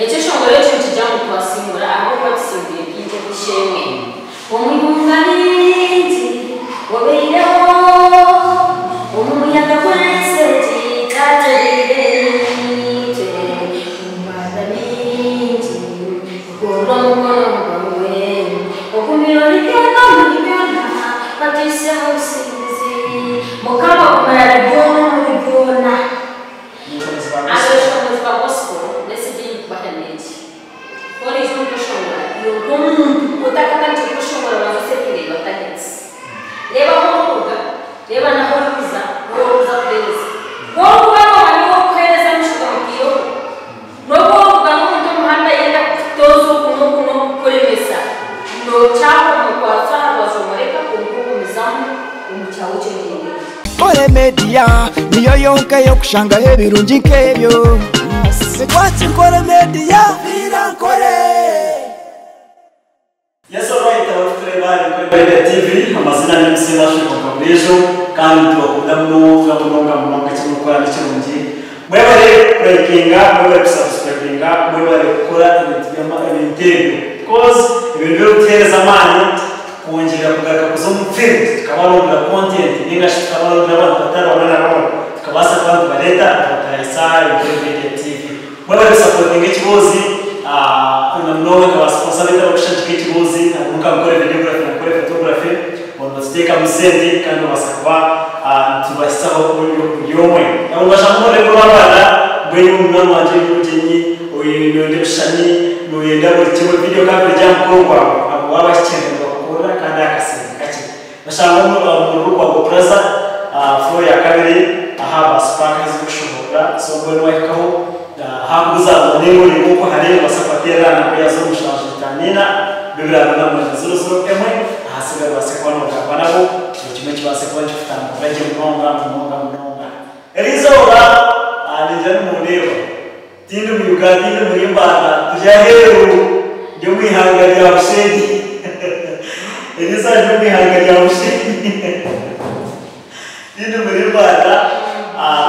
Ekyeshongoro ekyo nikigira ngu twasingura ahabw'okuba tusingwire bingi ebishemwe. Omu ihunga ringi obaireho, omu muyaga gw'ensi egi Taata obaire naitwe. Omu mihanda mingi ogorora omukono gwawe, ogumire origyenda omuri byona, batuhitsye aha businguzi. Mukama gumira byona omuri byona. Abeshongozi ba gospel message ei ndikubaha n'egi, ku oriija omu kweshongora iwe nk'omuntu otakatandikire kweshongora banza osetinge your targets. Reeba ahu orikuruga, reeba n'ahu orikuza, n'ou orikuza kuheereza. Ku orikuba noomanya ou orikuheereza amaisho gamutaireho, n'obu orikubuga n'omuntu omu muhanda ayenda kukutoza oku n'oku n'oku kukuremesa, nookyaha omukwatsa aha rubaju omureka kwonka ogumizamu omu kyawe eki ogyendereire. Nkore Media niyo yonka ey'okushangaho ebirungi nk'ebyo. Twaki Nkore Media. Fiira Nkore. Yes alright abarikutureeba ahari Nkore Media TV amazina ni MC Mashirima Nkabuliijo kandi nitubakunda munonga munonga munonga eki murikukora nikirungi mwebare kurayikinga mwebare kusubscribinga mwebare kukora ebintu byama ebintu ebyo because ebintu ebirikutuhereza amaani Kwongyera kugaruka kuza omu field tukabarondera content ninga shi tukabarondera abantu batari bamwe na bamwe tukabaasa kuba nitubareeta nitubatahisa aha Nkore Media TV. Mwebare kusapotinga ekiboozi na munonga nka ba sponsor baitu abarikushagika ekiboozi harimu nka Nkore Videography na Nkore Photography bo nibatuteekamu sente kandi babaasa kuba nitubahisaho buri omwe. Nabo nibashanga omu rurembo rwa Rwanda mbwenu munywani wangye oine obugyenyi, noyenda ebishushani, Noyenda buri kimwe video coverage aha mukoro gwawe abo wabahikirira nibakukorera kandi aha kasente kakye. Bashangwa omu Rukwago Plaza floor ya kabiri aha ba spark ahu zirikushoborora so mbwenu wahikaho hakubuza ngu ninga ori nk'oku hare nobaasa kubaterera aha namba ya ziro mushanju itaano ina bibiri abiri na mwenda ziro ziro emwe ahasigara obaase kuba nogamba nabo buri kimwe kibaase kuba nikikutamburira gye munonga munonga munonga. Erizooba ningira nimundeeba. Tindi mu Uganda, tindi muri Mbanda, turi aheeru, ndi omu ihanga rya Bushenyi. Eri izooba ndi omu ihanga rya Bushenyi. Tindi muri Mbanda,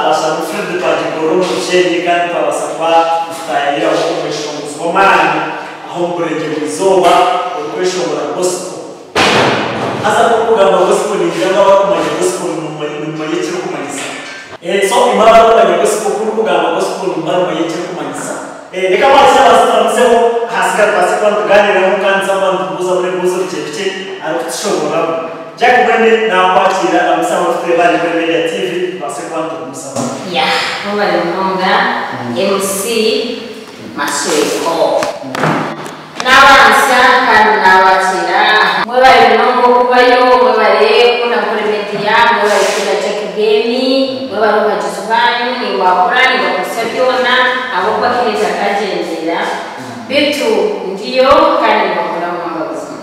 twashanga field twagikorera omu Bushenyi kandi twabaasa kuba nitutaahiriraho omweshongozi w'amaani aha omu burengyerwa-izooba orikweshongora gospel. Haza ku orikugamba gospel ningira ngu abarikumanya gospel nimumanya eki erikumanyisa. So imwe abarikumanya gospel ku ndikugamba gospel nimuba nimumanya eki erikumanyisa. Reka mbanze mbanze turamuzeho ahasigara tubaase kuba nitugaaniiramu kandi tuza kuba nitumubuuzamu n'ebibuuzo bikye bikye arikutushoboororamu. Jack Mwene naakwakiira ramusa abarikutureeba ahari Nkore Media TV tubaase kuba nitugumizamu. Yeah mwebare munonga MC Mashweko. Naabaramutsa kandi naabakiira. Mwebare munonga okubayo, mwebare kukunda Nkore Media, mwebare kukunda Jack Bwemi, mwebare obuhagizi bwanyu, nimbakura nimbakozesa byona ahabw'okuba tihaine ekirakagyendera beitu ndiyo kandi nimbakunda munonga buzima.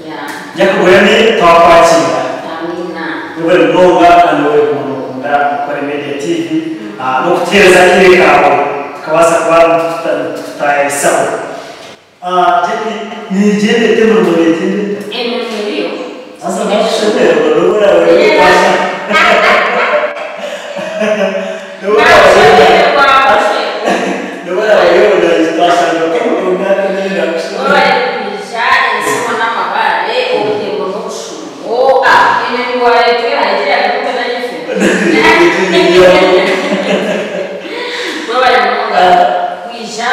Yeah. Jack Bwemi twakwakira. Amiina. Webare munonga kandi webare kuguma nokunda Nkore Media TV nokutuhereza akaire kawe tukabaasa kuba nitututayayisaho. Jackie nigyenda eta emirimo negyenda eta? Emirimo eriyo. Haza nakushemererwa nobu oraabe ori Nakushemererwa Nobu oraabe ori twashanga Webare kwija ensibo n'amabaare obutembo n'obushuumo enyonyi wareetwa Webare munonga kwija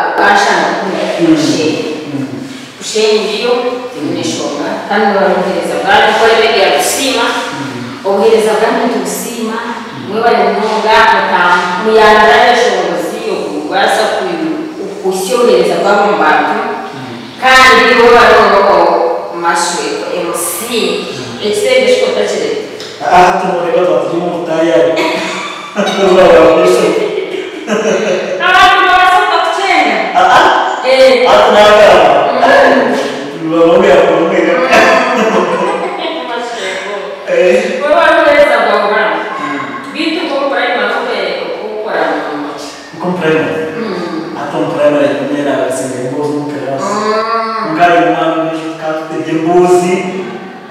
okanshanga kunu Bushenyi. Bushenyi ndiyo tinyine nshonga kandi mwebare obuhereza bwanyu Nkore Media tusiima obuhereza bwanyu nitubusiima mwebare munonga muyambire abeshongozi okubaasa kuhitsya obuhereza bwabo omu bantu kandi webare munonga Mashweko MC ekitebe eki otakireta. Hati noreeba twaba turi omu butayayi. Abantu nibabaasa kutakukyenda. Hati nagamba Webare obuheereza bwawe bambi. Beitu nk'omu primary okukora murimo ki? Nk'omu primary? Hati omu primary nyowe nabasinga emboozi omu class. Kwonka hariho omwana ondiijo tukaba tutega emboozi.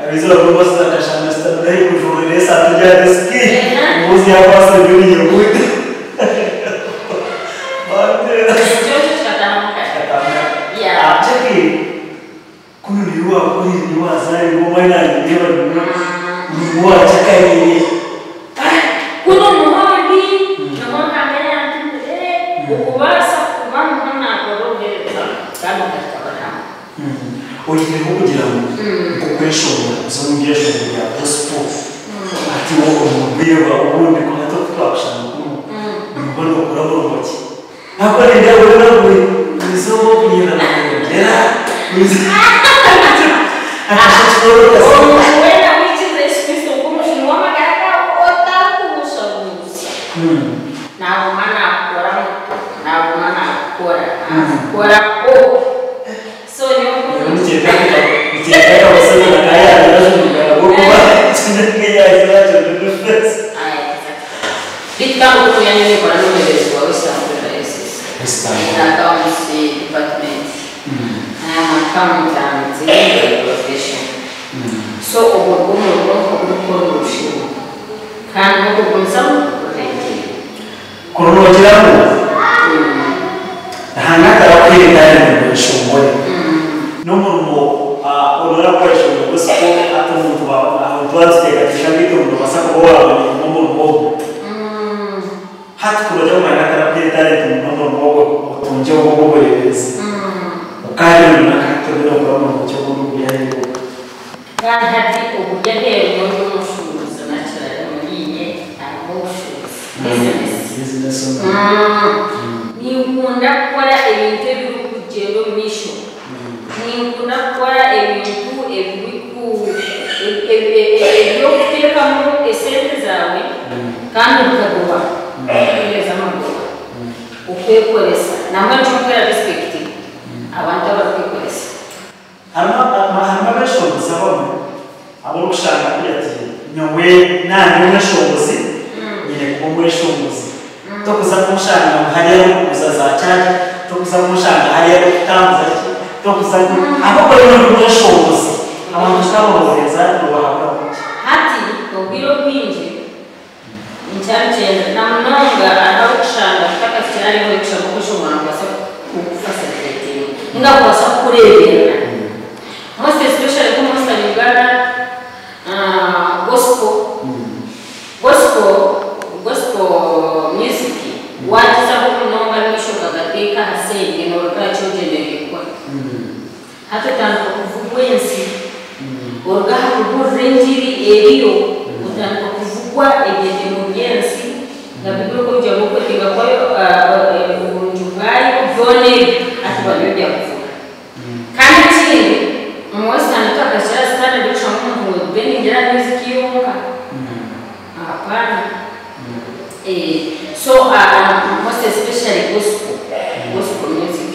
Eriizooba Rwose akashanga ashutami haihi kujuurira esaati eri aha desiki, embuzi yakwasa eri omu nyeguuto. Baamuteera. Wakuriire, niyo wazarirwe, omwana nindeeba niwe wakyakariire. Kuno muhondi niho nkanga yantumire okubaasa kuba niho nakora obuheereza kandi nkakikabonamo. Oyihireho kugira ngu nkokweshongora, oza omu byeshongoro bya gospel, ati wowe omu bwire bwawe obundi nka oku twakushanga kunu, noba nokora murimo ki? Ahakuba nindeeba buri buri izooba okunyerera noyongyera. Omuntu weena wikiriza Yesu Kristo nk'omujuni w'amagara gaawe otarikubuusabuusa, naaguma naakukora, naaguma naakukora, naakukora so nyowe. Nikyetaaga Beitu kandi okumanya nikora n'omureeberezi wa West Africa Diocese in accounts department. I am accountant by profession. So obwo bw'omurimo ogurikukora omu kandi n'okugumizamu kureeberera. Kuruhukiramu Ruhanga atarakuhaire talent ngu oyeshongore n'omurimo onorakukoresha omu gospel. Ati omuntu aho twatuteekateeka ngu itwe nobaasa kuba wabona omurimo ogu. Hati kurugira ngu Ruhanga atarakuhaire talent ngu n'omurimo ogwo otungye ogwo ogw'obureeberezi, okagira ngu nanka hati oriyo nokora omurimo ki ogundi oguri aheeru? Kandi hati oguri aheeru n'ori omushuubuzi naturally, omuriinye harimu obushuubuzi, business. Business. Ninkunda kukora ebintu ebirikugyenda omu maisho. Ninkunda kukora ebintu ebiriku eby'okuteekamu esente zaawe kandi bikagoba, kuheereza amagoba. Okwekoresa nangwa nikyo nkuheera respect abantu abarikwekoresa. Harimu abeshongozi abamwe abarikushanga kuri ati nyowe nandi omweshongozi, nyine kuba omweshongozi. Tokuza kumushanga ngu hariya arikuguza za charger, tokuza kumushanga hariya arikutambuza ki, tokuza ahabw'okuba iwe ori omweshongozi. Abantu kikabahureeza nibahabura kuki? Hati obwire obwingi nkyarikyenda na munonga hariho abarikushanga tutakahikire ahari kushanga okweshongora nikubaasa kukufacilitatinga ninga kubaasa kukureeberera, most especially nk'omu Western Uganda, gospel music waagyezaho munonga amaisho okagateeka aha sente, noruga aha ki ogyendereire kukora. Hati otandika kuvugwa ensi, oruga aha kubuurira engiri eriyo, otandika kuvugwa ebyetengo by'ensi nga Bibuli oku erikugira ngu okwetenga kwayo, oburungi bwayo, byona ebyo hati biba nibyo byakuvuga. Kandi ekindi, omu Western tutakahikire aha standard y'okushanga omuntu ngu odependingire aha music yonka, hapana. So most especially gospel music.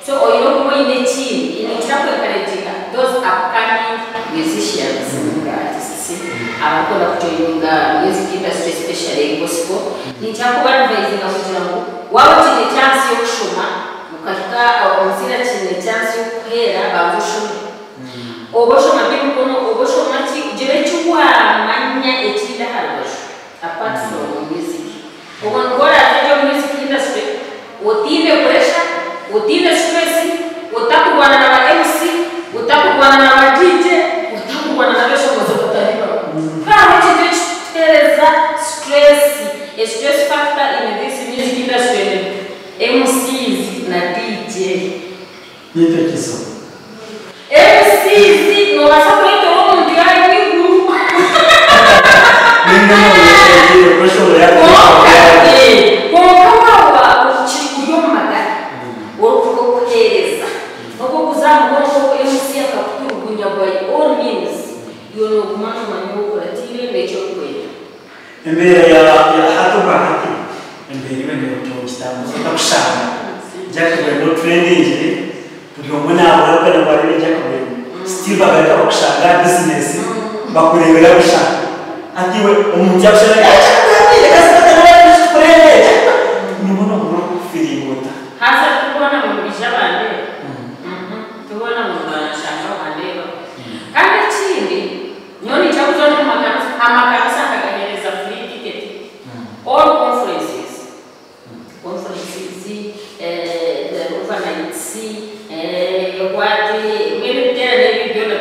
So oine okuba oine ekindi, ninkira kwencouraginga those upcoming musicians, artists abarikwenda kujoininga music industry, especially gospel, ninkira kubaadvisinga kugira ngu waaba okiine chance y'okushoma, okahika omuzaire akiine chance y'okukuheera, banza oshome. Oba oshoma by'emikono, oba oshoma ki, gira eki waamanya ekindi aha rubaju apart from music. Obwo nibwo oraaze omu music industry otiine pressure, otiine stress, otakurwana na ba MC, otakurwana na ba DJ, otakurwana n'abeshongozi batari bamwe. Hariho ekintu ekikuteereza stress, a stress factor in this music industry, MCs na DJ. Nitekizo. MCs noobaasa kureetera omuntu yaari mwiguru. Ninga kweshongora. Kwonka waaba okiri ori omu magara orikuvuga okuheereza n'oku okuzamuka nk'oku MC akakuturugunya, by all means iwe nooguma noomanya okuratiire n'eki orikwenda. Embeera ya hati obwa hati, embeera iwe nogitambuza otakushanga Jack Brenda trendingire, buri omwe nabura kwenda ngu areebe Jack Brenda. Still bagaruka bakushanga aha business, bakureebera busha. Hati iwe omuntu yakushanga, "Jack Brenda, tukureebe," nibona obura okufeelinga ota? Haza tubona ngu nibaija bandeeba, tubona ngu nibanshanga bandeeba. Kandi ekindi, nyowe ninkira kuza n'omu makanisa, amakanisa nkagaheereza free ticket, all conferences, overnights, what, mbwenu ebiteerane ebi byona.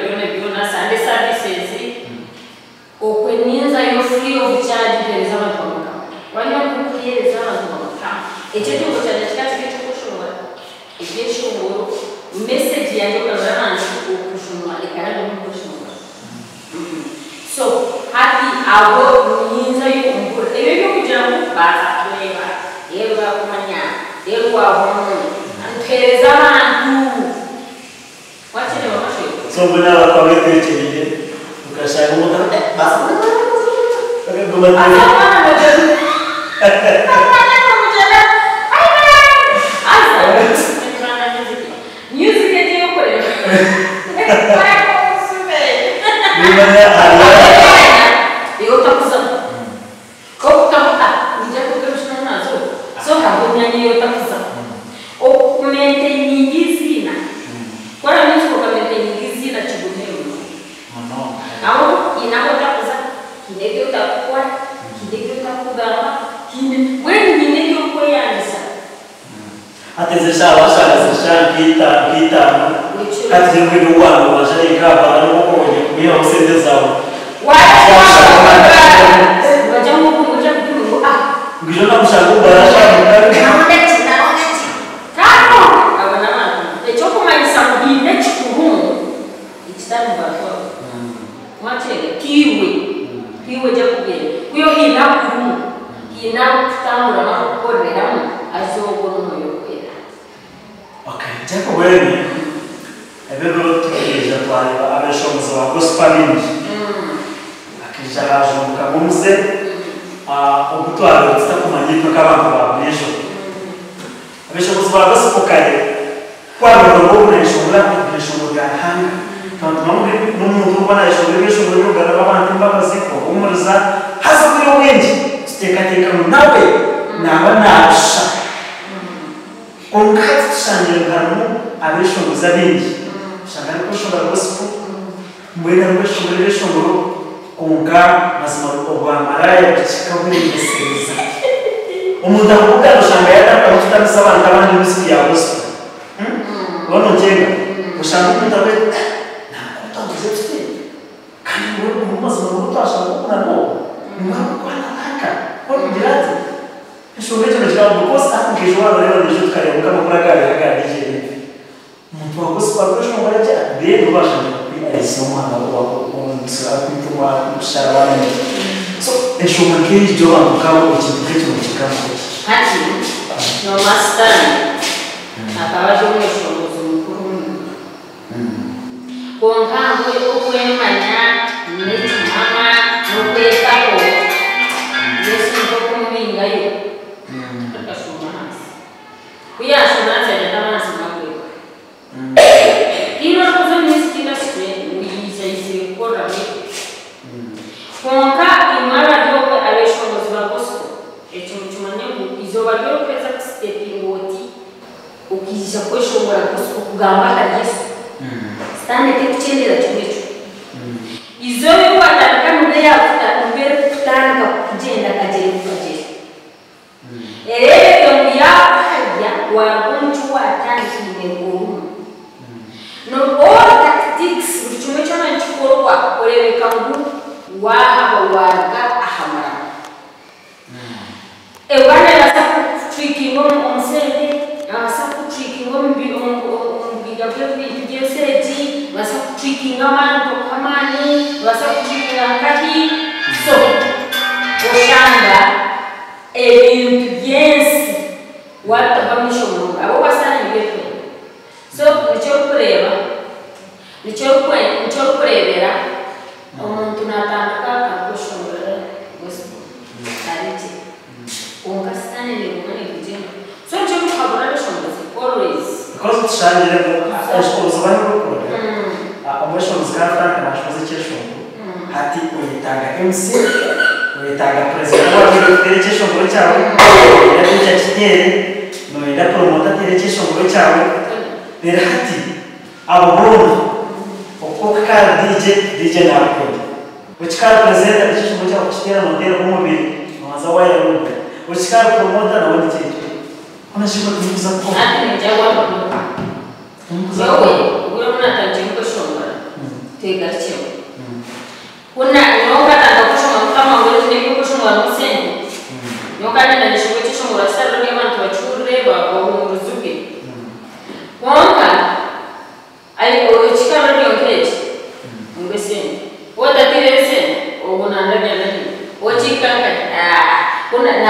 Abo nyinzayo ombura ebyo byokugira ngu baza kureba rero bakumanya rero wahomu ntuhereza abantu wakireba mashwe. So mbona bakwabetekereye ukashaka umuntu basa bakaguma.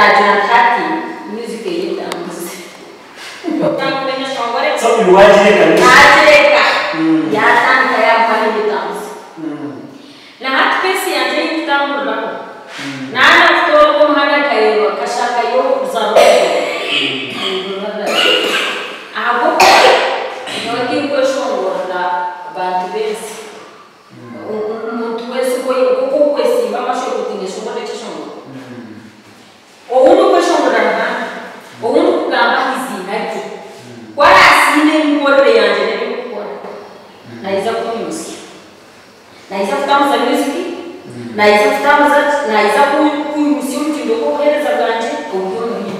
Naagira nti hati music eyetambuze. Nshongore. So iwagireka? Naagireka, yatandika yaguha n'eyetambuze. Na hati pace yangye eyikutamburiraho, naana kutoora omuhanda nkareeba kashakayo kuzaho, ahabwokuba nyowe tinkweshongorera bantu b'ensi, omuntu wese okwokwesiimba amasho kuti neshongora ekyeshongoro. Owundi okweshongorera Ruhanga, owundi kugamba aha iziina rye, kwarasiime emikorere yangye n'ebindikukora, naija kunyimusya, naija kutambuza music, naija kutambuza, naija kwimusya omutindo gw'obuheereza bwangye oburi omuriyo.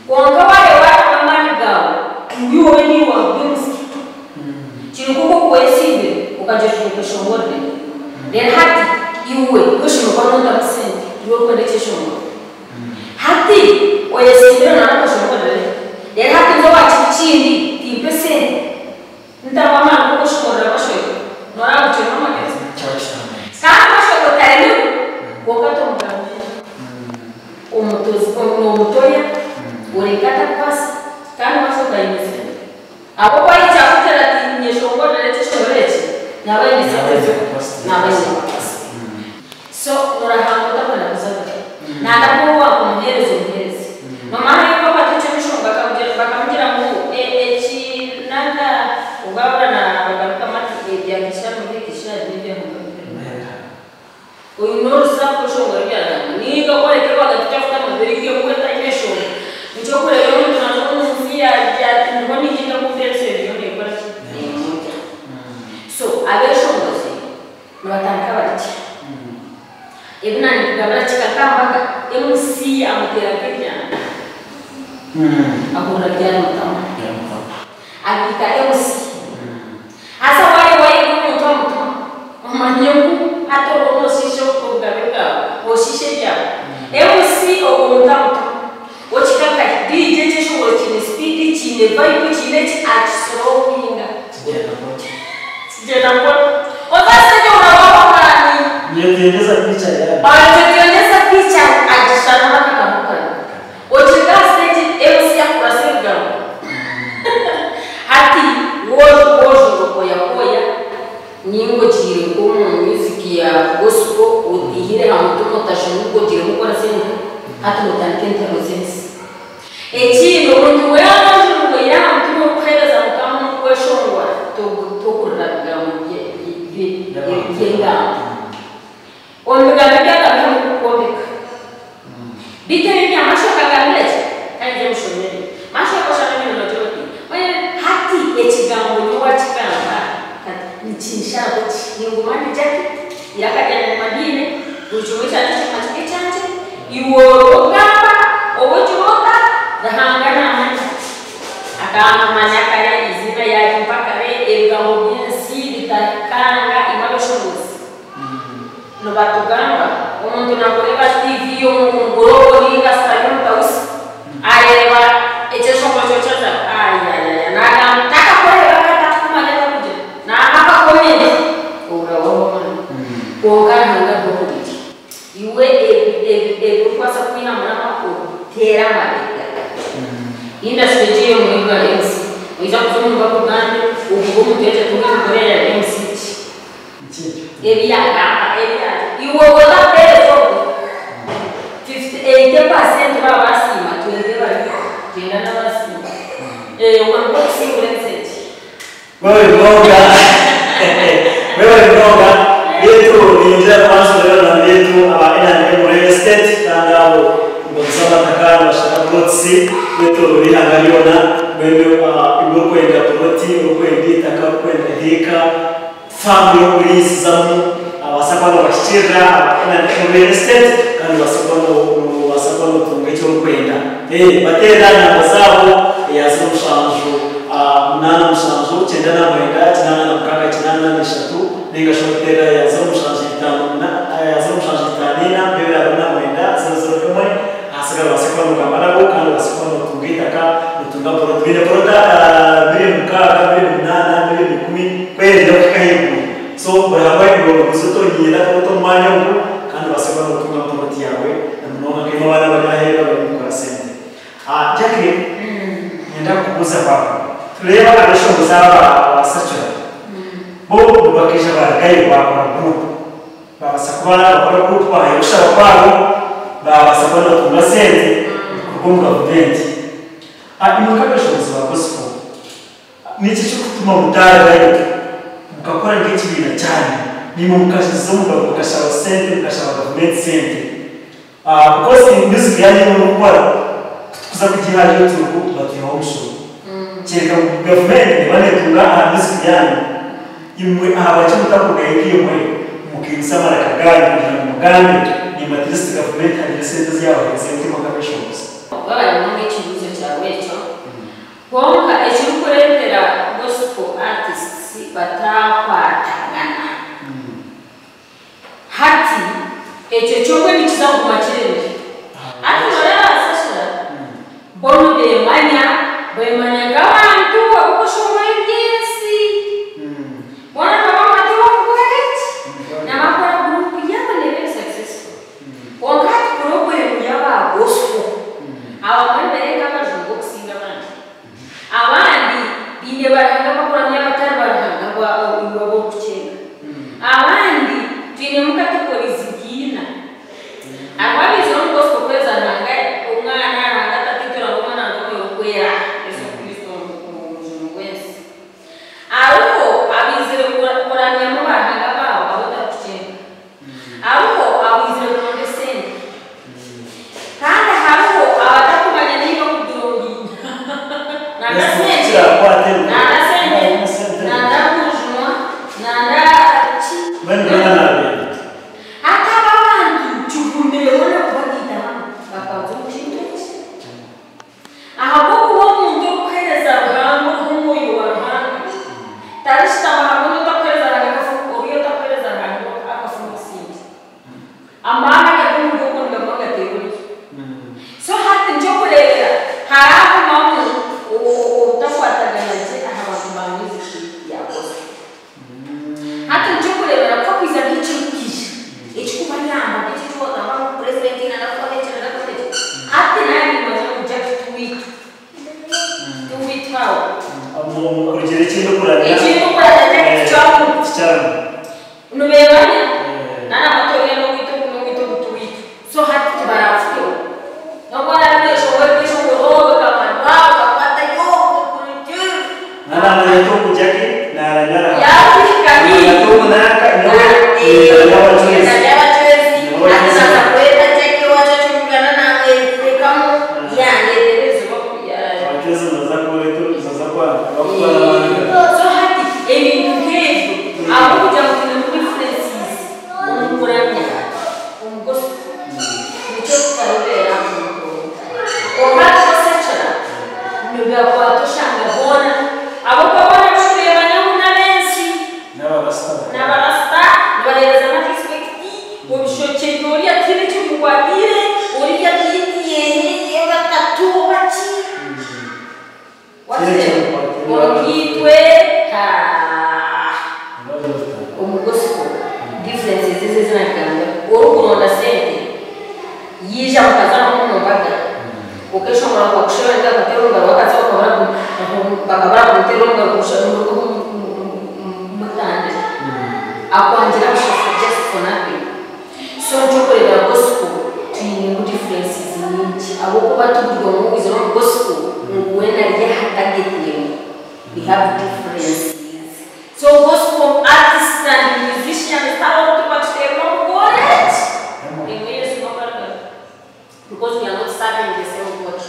Kwonka wareeba amaani gaawe ngu iwe niiwe waruga omusiki, kiri nk'oku kwesimbire okagira oti nkweshongorere, reero hati iwe oshemereire kuba notamu sente, iwe orikwenda ekyeshongoro. Hati oyesimbire nana kweshongorere, reero hati nze owakiri kindi timpe sente, ntamu amaani g'okweshongorera bashwere, noraba ngu kirimu amagezi. Kandi bashwere otaremiwe, kwonka tomugambira n'omutoya oreka atakukwasa, kandi bashwere ayine sente, ahabwokuba yaija kugira ati nyeshongorere ekyeshongoro eki, naba ayine sente, naba ayine kukwasa. So norahanga otakwenda kuzaga nanda kuba wakumuheereza omuheereza nomara yuko akwata ekyemishonga bakamugira ngu eki nanga ubwabura na bagarukamu ati ebyakisha mubikisha n'ebyamuga. Uyu n'orusaku oshongora ebyaranga ninga kworeka rwagati kyafuta amabere g'okweta nyeshonga nikyokureba omuntu naza omunsi niho nigenda kumva ebyo nekora ki nemurya. So abeshongozi nibatandika batya, ebi nani kugambira kikakambaga MC amutera nk'ebyana, ahurira byamutamu, abika MC. Hasa waye waye omuntu amuto, omanye ngu hati orwo noshisha obugabe bwawe, oshisha ebyawe. MC omuntu amuto okikaka DJ, ekyeshongoro kiine speed, kiine vibe, kiine ki, akislowinga, kigyenda mpora, otasege uraba wamani. Niyotuongeza picha yani. Batutuonyesha picha agishana kakamuka okirika stage, MC akurasa ebigambo. Hati wojo wojo koya koya ningo gire nko mu music ya gospel, utihire ha mutima utashoboye ugire gukora sente, hati mutandike entaro z'ensi. Ekindi, omuntu weyanajurwe yaha mutima okuheereza Mukama n'okweshongora, tokurira bigambo by'engambo. Omu bigambo ebyagambire kukwombeka bitu ebi bya mashoka agambire ki kandi mushomere mashoka oshana bino oti hati ekigambo niwakigamba nikinsharaho ki ninguma ndi jacket irakajyana mu madini, buri kimwe kyanje kiguma kiri ekyangye. Iwe ogamba obukirota, Ruhanga namanya, akamamanya kare, izina yarimpa kare. Ebigambo by'ensi bitakanga imwe abashobozi nibatugamba omuntu nakureba TV omugorobo ninga sitari omutawusi, areba ekyeshongoro kyokyaza ayayaya, nagamba takakorera katakumanya takugira nakakakomene urawaho. Kwonka Ruhanga rwokubiri iwe ebirikwasa kwina murama oteera amabega industry egiye omuhiga MC oija kuza omu bakugande ovuga omuntu yaija tunga emikorere ya MC ki ebyagamba ebyaje iwe otateereza ogwo 80% baba basiima, 20 bari genda n'abasiima ogwo okusingura ensi egi. Wewe mnoga. Wewe mnoga. Yetu ninjira kwanza leo na yetu aba N&M Real Estate, kandi abo ngozama takara bashaka plots yetu rihangariona wewe urukwenda ploti, urukwenda itaka, urukwenda heka farm yo kurisizamu, abasakwa bashikira aba N&M Real Estate, kandi basakwa no tunga icyo urukwenda batera namba zabo ya 07 87 99 883, ninga shobora ya 075 ya 0754 249 001. Hasigara basekwa mugamba nabo, kandi basekwa notunga itaka, notunga porota bine, porota miliyoni 6, miliyoni 8, miliyoni 10 kwendera kuhika haiguru. So buri hamwe ngo tonyera kuto omwanya ogu, kandi basekwa notunga poroti yawe na munonga nk'imwe abaana bari aheeru. Kubuuza kwawe, Tureeba abeshongozi aba aba secular bo nibakaija barugayo baakora group babaasa kuba nibakora group bahayo okushaba kwabo babaasa kuba nibatunga sente kuruga omu gavumenti. Imwe nk'abeshongozi ba gospel niki ekirikutuma mutarugayo mukakora nk'ekibiina kyanyu naimwe mukaza omu mukashaba sente mukashaba gavumenti sente Because music yanyu ei murikukora kutukuza kugiha aha YouTube batwihaho omushoro. Kyereka ngu gavumenti neeba netunga aha music yanyu imwe ahabwaki mutakurugayo nkaimwe mukaimutsa amaraka ganyu kugira ngu mugambe nimwe at least gavumenti hagire esente ezi yabahereza imwe nkabeshongozi. Webare munonga ekibuuzo kyawe ekyo. Kwonka ekirikureetera gospel artists batakwatagana Hati ekyo kyonka nikiza kuguma kiremire. Hati noreeba abasasira bo nibemanya, bemanya nk'abantu abarikushongora eby'ensi. Boona nibaba ngu hati bakukora ki? Nabakora guruupu yaabo neeba eri successful. Kwonka hati purobulemu y'aba gospel, abamwe nibareeba nk'abajungu okusinga abandi. Abandi baine baruhanga abakuramya abatari baruhanga iwe abu orikukyenga. Abandi twinemu categories nka ina. Hariho abaizire omu gospel kuheereza Ruhanga Omwana, Ruhanga Tataitwe, Ruhanga Omwana, Ruhanga Omwoyo Orikwera, Yesu Kristo Omujuni w'ensi. Hariho abaizire kuramyamu baruhanga baabo abu otarikukyenga. Hariho abaizire kuronda esente. Kandi hariho abatakumanya niiwe okugironda. Nanga sente, nanga sente, nanga kujunwa, nanga ki. Hati aba abantu kigumire boona kubagaita hamwe bakaza omu kintu eki. Ahabw'okuba omuntu orikuheereza Ruhanga oriho Omwoyo wa Ruhanga tarishutama hamwe n'otakuheereza Ruhanga akafu oriya otakuheereza Ruhanga akafuna obusingye. Amaani agari omuri ogwo nigaguma gateera oriya. So hati nikyokureebera haragumamu obutakwatagana gye aha bantu ba music ya gospel. Hati nikyokureebera ku hakwija nk'ekirikwija ekirikubayamba nk'eki eki wagamba ngu purezidenti nana kukora eki nana kukora eki, hati naanye nimbagira ngu Jackie tiwaitu, tiwaitu aho. Kurugiirira eki ndikuramya. Eki ndikuramya Jackie tikyamu. Tikyamu. Nibeemanya nana hati oriya n'owaitu ogu n'owaitu ogu tiwaitu. So hati tibarafukeho. Nobu oraabe noyeshongora ebyeshongoro bikamarwa okakwatayo Nana amanya ogu Jackie naramya Ruhanga. Yakuhika Amanya ogu nanka nyowe nindaramya abacwezi. Nindaramya abacwezi. Hati naza kweta Jackie owa church of Uganda namwetekamu yandeetera ebizibu. Abacwezi nibaza kureeta nibaza kwanga bakutwara amaani gaabo. So hati ebintu nk'ebyo ahabw'okugira ngu twinemu differences omu kuramya omu gospel nikyo tutaroreera omu Kwonka abasekyera nibakwata oshanga boona ahabw'okuba boona barikureebana ngu n'ab'ensi n'abarasita nibaheereza na respect obishokye oriya tihaine eki bimukwatiire oriya tihaine batatu oba ki Wakireeba? Kwonka itwe haa omu gospel differences ezi ezi nagamba orikuronda sente yaija mukaza hamwe omu mbaga okeshongora ngu bakushemere bakakuteera omungaro bakaza bakaba barakuteera omungaro mutandire akwangira busha just for nothing so nikyokureebera gospel twinemu differences nyingi ahabw'okuba ti buri omwe owaizire omu gospel ngu weena ari aha target emwe we have differences so gospel artists and musicians tihariho obu turikuba tuteerwa omugore emwe Yesu niwe arikugaruka because we are not serving the same God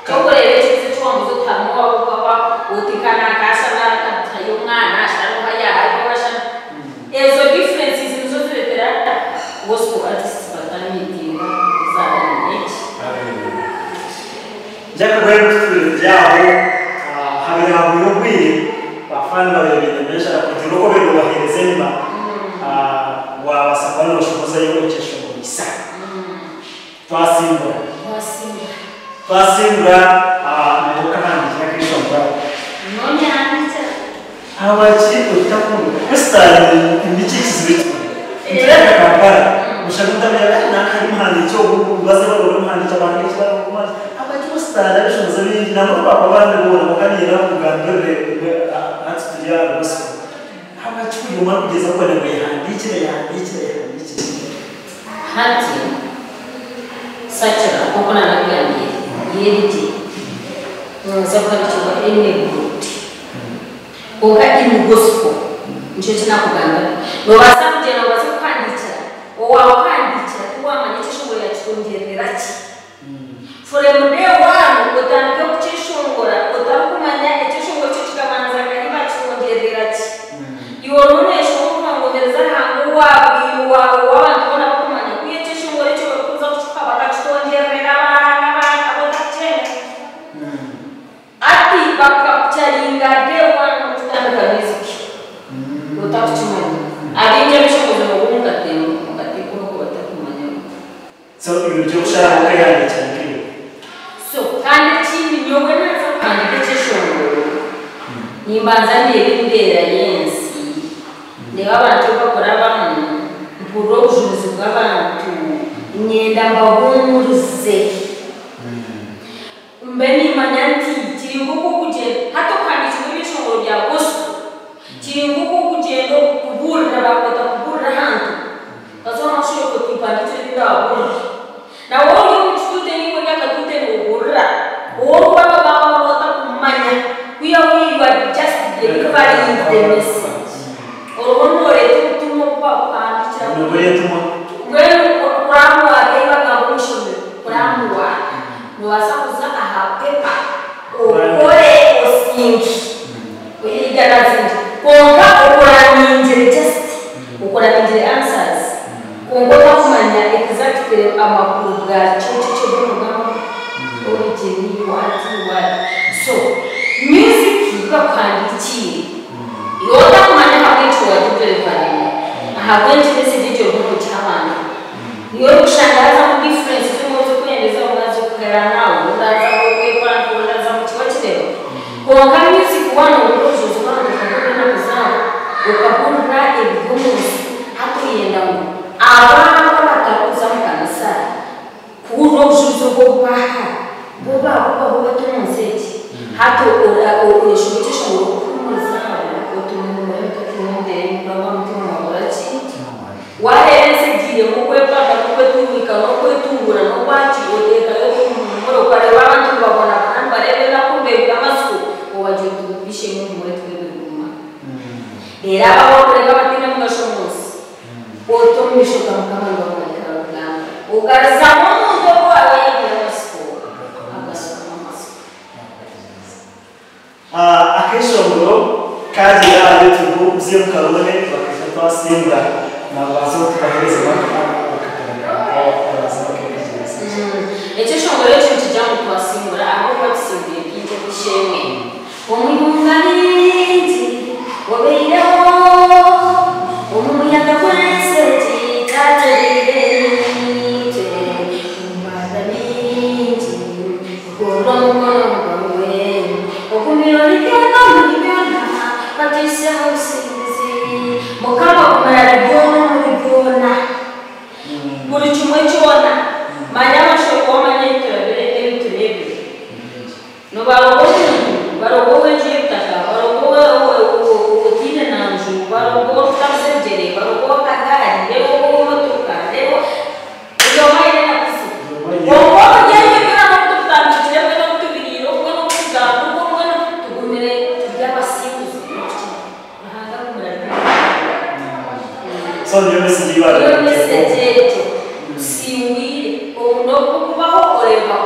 kyokureeba ekyo eki wambuza oti harimu owaakuba oti nka naakashana akatayo omwana ashana yahayo ashana ezo differences nizo zireetera gospel artists batamiitinga kuzaarana n'eki. Jack Bwire kututwire turi aho habire hahwire obwire bafani babire baine enjara kugira oku obaire nobahereza enyima wabaasa kuba noshohozayo ekyeshongoro Twasimbura. Twasimbura. Twasimbura naiwe okahandiikira akeshongoro ako. Nyowe nyahandiikira. Habwaki otakunda? Kristale niki ekizibu eki twine? Nitureebeka Kampala. Mushana mutamenya nanka hari muhandiiki ogu baze barora omuhandiiki abahandiiki barora abakibositaani abishongozi bingi nabo baba bandibona bakaniira kugambirire hati turi aha gospel. Habwaki buri omwe arikugyezaho kwenda ngu yehandiikire yehandiikire yehandiikire? Hati sakira nk'oku naanakugambire yerigye nooza kuhabikirwa any good kwonka in gospel nikyo eki naakugambira noobaasa kugyenda ngu baze kukuhandiikira owaakuhandiikira tiwaamanya ekyeshongoro yaakikwongyerera ki. From day one otandike kukyeshongora otarikumanya ekyeshongoro ekyo kikabanza nkahi baakikwongyerera ki. Iwe oriho noyeshongora orikugira ngu ohereza Ruhanga owaawe ow'abantu boona barikumanya ku ekyeshongoro ekyo barikuza kukikuha bakakikwongyerera abatakukyenga. Ati bakakucaringa day one okutandika music otakukimanya. Abaingi abeshongozi nibagwa omu katembo omu kateeko aku batarikumanya. So ebintu by'okusharaho okehandiikira nk'ebyo. So kandi ekindi nyowe naaza kuhandiika ekyeshongoro nimbanza ndeeba embeera y'ensi, ndeeba abantu obu bakurabamu, mpurira obujurizi bw'abantu, nyenda mbahuumurize. Mbe nimanya nti kiri nk'oku okugyenda hati okuhandiikirwa ebyeshongoro bya gospel kiri nk'oku okugyenda okubuurira baakweta kubuurira ahantu okaza omu maisho oti mpandiikire ebi ndaabuurire. Nawe ori omu kituuti nainga ori aha katuuti noobuurira ou orikuba noogamba waaba otakumumanya kwihaho you are just delivering the message. Oriho nooreeta obutumwa obu baakuhandiikira. Noobureeta Mbwenu kuramuwaaka ei bagamba omu ishomero kuramuwaaka noobaasa kuza aha pepa okore osinge oyeiganazinge kwonka okuraningire just okuraningire answers kwonka otakumanya exactly amakuru gakyo eki oriyo noogambaho origin what what so music bakuhandikiire iwe otakumanya ahabw'enki wagideliveringa ahabw'enki message egyo oriho noogiha abantu niiwe orikushanga hazamu difference zimwe oz'okwendeza obumwe aza kuhera obundi aza kwepanta obundi aza muki wakireeba kwonka music waaba noohurira obujuzi bw'abantu okahurira enaku zaabo okahurira ebiri omu nsi hati oyenda ngu abo abo abatarikuza mu kanisa kuhurira obujuzi obwo obubaha bo baakubaho bata omu nsi egi hati oyeshonga ekyeshongoro okuhuumuriza abo oti muhumure mutakimumbere mukama mutima mwakora ki waareeba ensi egiiremu okwepanga n'okwetunguuka n'okwetunguura n'okwaki oteekayo omuhumure okareeba abantu nibabonabona nibareeba enaku nibeebwa amatsiko obagira oti bishemwe muhumure twebwe reero abo abakureka bataine mugasho omu nsi ota omu maisho ga Mukama nibakurekera rugamba okarizamu omuntu ogu waaba oyebire amatsiko agasukamu amatsiko. Akeshongoro kagira aha YouTube muze mukarore bakaija twasimbura nababaasa tukahereza bakabaasa bakekegyereza. Ekyeshongoro ekyo nikigira ngu twasimbura ahabw'okuba tusimbwire bingi ebishemwe. Omu ihunga ringi obaireho, omu muyaga gw'ensi egi Taata obaire naitwe, omu mihanda mingi ogorora omukono gwawe, ogumire origenda omuri byona batuhitsye aha businguzi. Mukama kumara byona omuri byona, buri kimwe kyona. Manya amashoko wamanya ebi turabire ebi tureebire. Nibaroga omuntu, baroga ow'enju y'ebitaka, baroga otaine na nju, baroga orikutabuza ebigyere, baroga ow'akagaari, reero ow'emotoka, reero buri omwe aine enaku ze. Kwonka omuri ebyo byona n'obu tubitandikire mbwenu obu tubiriire obumwe n'obu tugamba obumwe tugumire turi abasinguzi n'okukira. Ruhanga agumire ari So niyo message Niyo yibaga. message egyo tusingwire obu n'obukubaho oreeba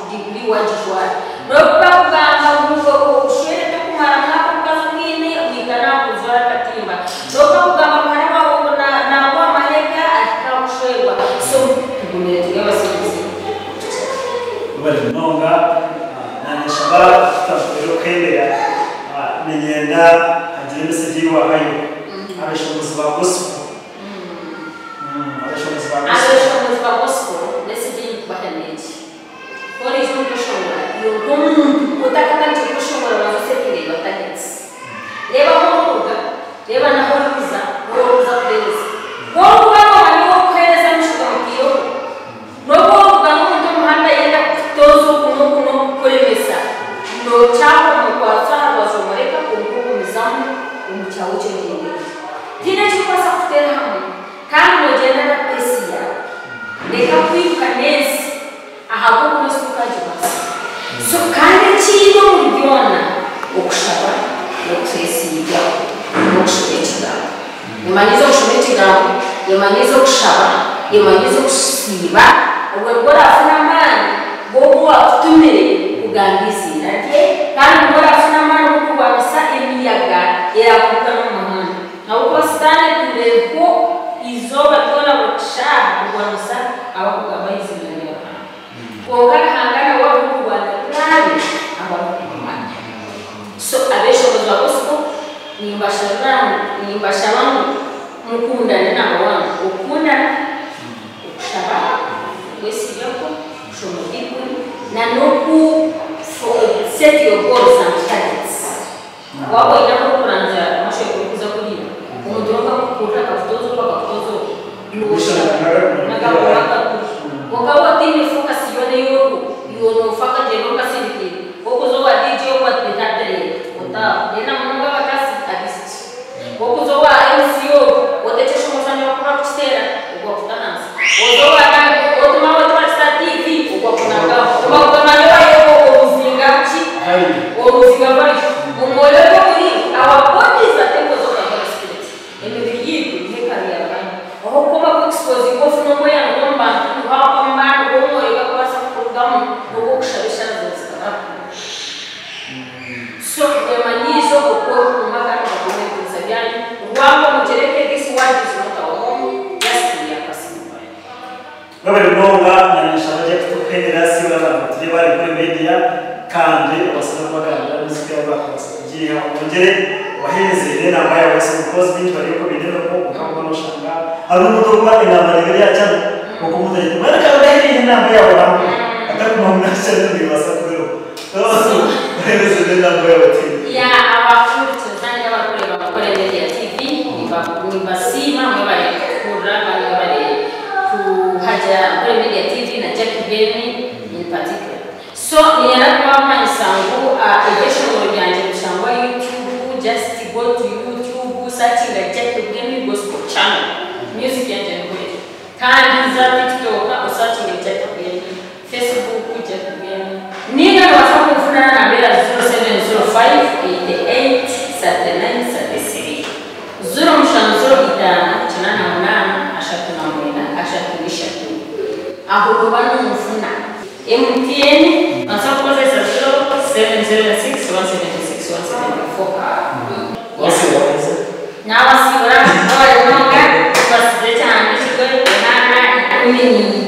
diguri wagijwara n'obuba kugamba ngu obushwere tokumara mwaka omukazi omwine mwikara nakujwara akatimba n'obuba kugamba muhara wawe ngu nagwa amahega ahika kushwerwa so tugumire turi abasinguzi. Bari munonga naneshaba tutakureera okuhendera ninyenda hagire message yiwahayo abeshongozi ba gospel. Abeshongozi ba gospel. Abeshongozi ba gospel message ei nikubaha n'egi: oriija omu kweshongora iwe nk'omuntu otakatandikire kweshongora banza osetinge your targets. Reeba ahu orikuruga, reeba n'ahu orikuza n'ou orikuza kuheereza. Ku orikuba noomanya ou orikuheereza omu maisho N'okwesiibyako n'okushoma ekigambo. Yemanyiize okushoma ekigambo, yemanyiize okushaba, yemanyiize okusiiba, obwo nibwo oraafune amaani g'ogu owaakutumire kugamba eiziina rye, kandi nibwo oraafune amaani g'okurwanisa emiyaga eraakuruga n'omu muhanda. Ahabw'okuba Sitaane atuura eriho eizooba ryona buri kishaaha kurwanisa abarikugamba aha iziina rya Ruhanga. Kwonka Ruhanga nawe arikurwanirira abe abarikumumanya. So abeshongozi ba gospel nimbashabira ngu nimbashaba ngu mukundane number one okukundana, okushaba, okwesibyakwo, kushoma baiburi na noku set your goals and targets. Waaba oine ahu orikuranzya mashweka orikuza kuriira, omuntu nawe akakukurira akakutoza oku akakutoza oku, nagakoma akakuri. Kwonka waaba otaine focus yoona ei oriho, iwe noofa akagyenda orikasindikirira, okuza owa DJ ogu ati ntatereera, otaaho. Then na munonga abakazi, abaishiki. Okuza owa MC ogu, otekyesha omuzaani orikukiteera, ogwo akuta ahansi. Oza owa nani, otuma abantu bakita TV, ogwo akunagaho. Obagumanya owayo obuzinga ki? Oruzinga rwaitu. Omwoyo gw'omuri our bodies are temples of the Holy Spirit. Emibiri yaitu ni hekalu ya Ruhanga. Aho okukoma ku exposinga ofune omweyango gw'omu bantu niho aho amaani g'omwoyo gakubaasa kukurugamu n'ogw'okushaba eshaara zaawe zikaba. So mwemanyiize oku orikuuma kandi mukuume ebitiinisa byanyu. Rwango mugireke this world is not our home just we are passing by. Mwebare munonga na ninshaba gye kutukuhendera siibura abantu baturi bari kuri media kandi obaase n'okubagambira music yawe bakabasa kugiiha oyongyere obaheereze n'enamba yawe y'esimu because baingi bari okwo baine enaku kwonka kwonka noshanga hariho omuntu orikuba enamba neeba eri aha channel kwonka omuntu agira ati mbwenu ka ndaheerire enamba yawe bambi atarikuba ngu naha channel neebaasa kuba eriho so obaheereze n'enamba yawe tuheereze. Ya abakuhurikiza ninga abarikureeba Nkore Media TV nimbasiima mwebare kuhurira kandi mwebare kuhagira Nkore Media TV na Jackie Bwemi in particular. So niinyenda kubamanyisa ngu ebyeshongoro byangye nibishangwa YouTube, just go to YouTube searchinga Jackie Bwemi Gospel Channel, music yangye niho eri. Kandi za TikTok osearchinge Jackie Bwemi, Facebook Jackie Bwemi. Ninga nobaasa kunfuna aha namba ya 0705 88 39 33, 0705 88 33. Aho noba nonfuna. MTN nobaasa kukozesa 0706 176 174. Naabasiibura mwebare munonga tubasize kyahandiikirwe Yohaana 15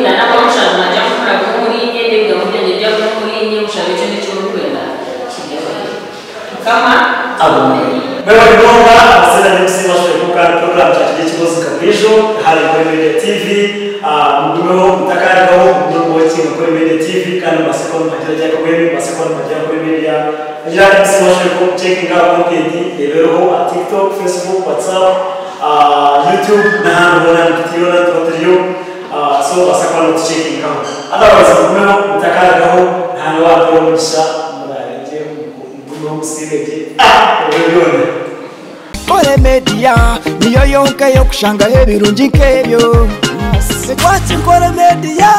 ahabw'okuba mushanju naija kukora gumwe omuriinye n'ebigambo byangye byaguma omuriinye mushabe kyona eki murikwenda kiryabaho. Mukama agume naimwe. Mwebare munonga amazina ni MC Mashweko kandi program kyakiri ekibuuzo nka buriijo hare Nkore Media TV mugumeho mutakarebaho mugume muwatchinge Nkore Media TV kandi mubaase kuba nimuhagira Jack Bwemi mubaase kuba nimuhagira Nkore Media Agira MC Mashweko checkinga content ebereho aha TikTok, Facebook, WhatsApp, YouTube n'ahandi hoona nitutuyona nituba turiyo so obaase kuba notucheckingaho otherwise mugumeho mutakarebaho Ruhanga waatuha omugisha muraare gye mugumeho musiime gye ebiro byona. Nkore Media niyo yonka ey'okushangaho ebirungi nk'ebyo. Ekwatsi Nkore Media.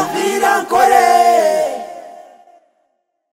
Nkore.